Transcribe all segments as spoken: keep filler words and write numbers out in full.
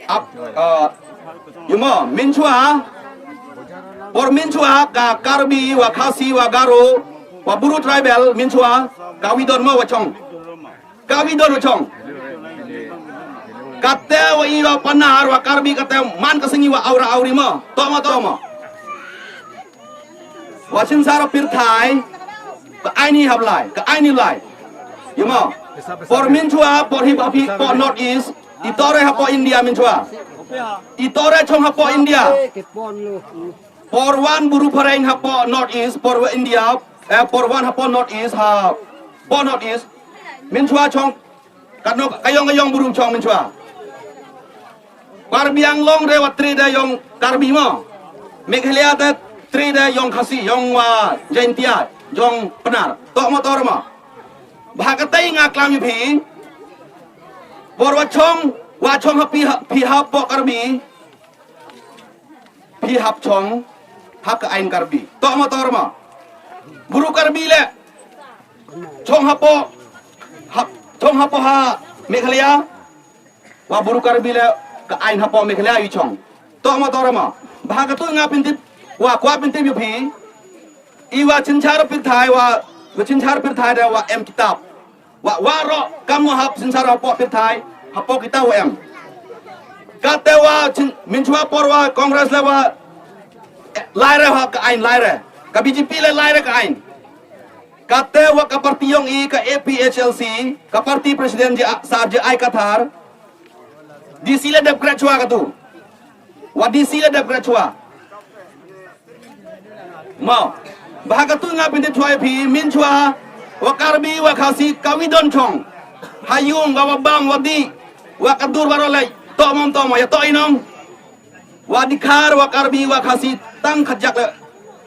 Ap, uh, yumo, minchua, por minchua ka Karbi, wa Khasi, wa Garo, wa Bru tribal, minchua, kavidon mo wa chong. Kavidon wa chong. Kate wa i wa Panar, wa Karbi kate man kasing i wa aura auri mo. Tomo tomo. Wa sinsar pirthai, ka aini haplai, ka aini lai. Yumo. Por minchua, por hip hapi, por North East, itore hapo India minchua. Itore chong hapo India. Por van Bru phareng hapo North East, por India, eh, por van hapo North East, hapo North East. Minchua chong, kano kayong kayong Bru chong minchua. Karbi Anglong re wa tri de yong Karbi mo. Meghalaya de tri de yong Khasi, yong wa Jaintia, yong Panar. Tomo tomo. Bha katai nga klam yu phi. Por wa chong, wa chong hapi ha, phi hapo Karbi. Phi hap chong, hap ka ain Karbi. Tomo tomo. Bru Karbi le. Chong hapo, hap, chong hapo ha Meghalaya. Wa Bru Karbi le ka ain hapo Meghalaya i chong. Tomo tomo. Bha katu nga pintip, wa kwa pintip yu phi. I wa sinsar pirthai wa, wa sinsar pirthai de wa em kitab. Wa, wa ro, kam ngo hap sinsar hapo pirthai, hapo kitab wa em. Kate wa chin, minchua por wa Congress le wa, eh, laire ha ka ain laire. Ka B J P le laire ka ain. Kate wa ka party yong i ka A P H L C, ka party president je a, sar J I Kathar. D C le dep kre chua katu. Wa D C le dep kre chua. Mo. Bha katu nga pinte chua phi minchua. Wa Karbi wa Khasi kavidon chong. Hayung wa wabang wa di. Wa kadur wa rolai. Tomo tomo ya to inong. Wa dikhar wa Karbi wa Khasi tang khajak le.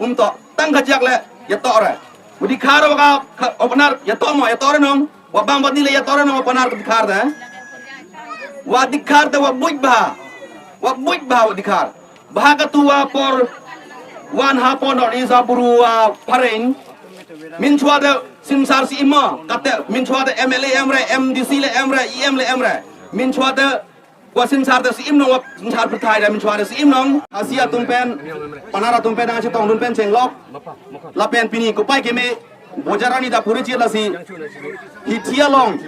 Um to. Tang khajak le. Ya to re. Wa dikhar wa ka, ka, wa Panar ya tomo ya to re nong. Wa bang wa di le ya to re nong wa Panar dikhar de. Wa dikhar de wa buj bha. Wa buj bha wa dikhar. Bha katu wa por van hapo North East a Bru wa phareng. Minchua de sinsar si imo. Kate minchua de M L A em re, M D C le em re, E M le em re. Minchua de wa sinsar de si im nong wa sinsar pirthai de minchua de si im nong. Khasi atum pen, Panar atum pen, nang si tongdun pen chenglok. Lapen pini kopai keme, Bojarani ta puri chir lasi. Hithi along.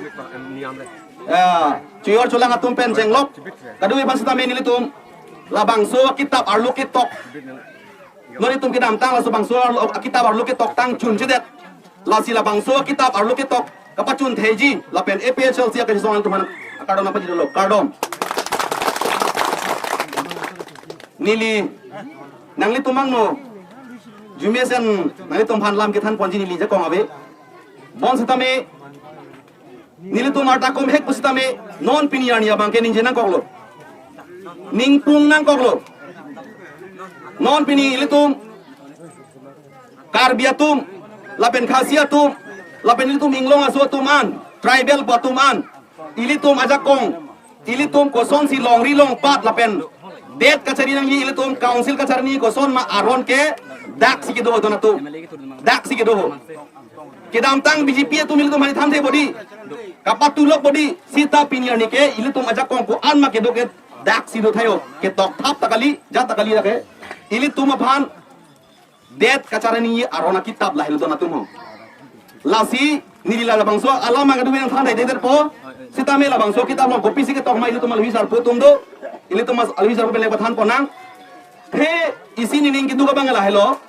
Ya, chuyor chulang atum pen chenglok. Kadu ipan sitame nelitum. Labangso kitab arlo ketok. Non itum kedamtang laso bangso arlo, kitab arlo ketok tang chunchedet. Lasi labangso kitab arlo ketok kapachun theji lapen A P H L C akesong atum aphan kardom nangpajirlo, kardom. Neli nanglitum angno jumesen nanglitum aphan lam kethan ponji neli jakong ave. Bonsitame nelitum arta komhek pusitame non pini arni abang ke ningje nangkoklo. Ningpung nangkoklo. Non pini ilitum Karbi atum, lapen Khasi atum, lapen ilitum Inglong aso atum an, tribal atum an, ilitum ajakong, ilitum kosonsi longri longpat lapen det kachari nangji, ilitum council kacharni koson ma aron ke daksi kedo don atum. Daksi kedo. Kedamtang B J P atum ilitum aphan than the bodi. Kapatulok bodi. Sita pini arni ke ilitum ajakong ko-an ma kedo ke daksi do thayo. Ketok thap ta kali, jat ta kali lake. Ilitum aphan det kacharni aron akitab lahelo don atum ho. Lasi neli labangso alam ma kadu nangthan dai det po. Sitame labangso kitab along kopisi ketok ma ilitum alwi sarpo atum do. Ilitum alwi sarpo pen le pathan ponang. He isi nening keduk abang lahelo.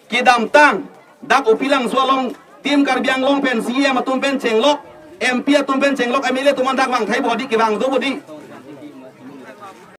Kedamtang dak Upilangso along Team Karbi Anglong pen C E M atum pen chenglok, M P atum pen chenglok, M L A atum an dak vangthai bodi, kevang do bodi.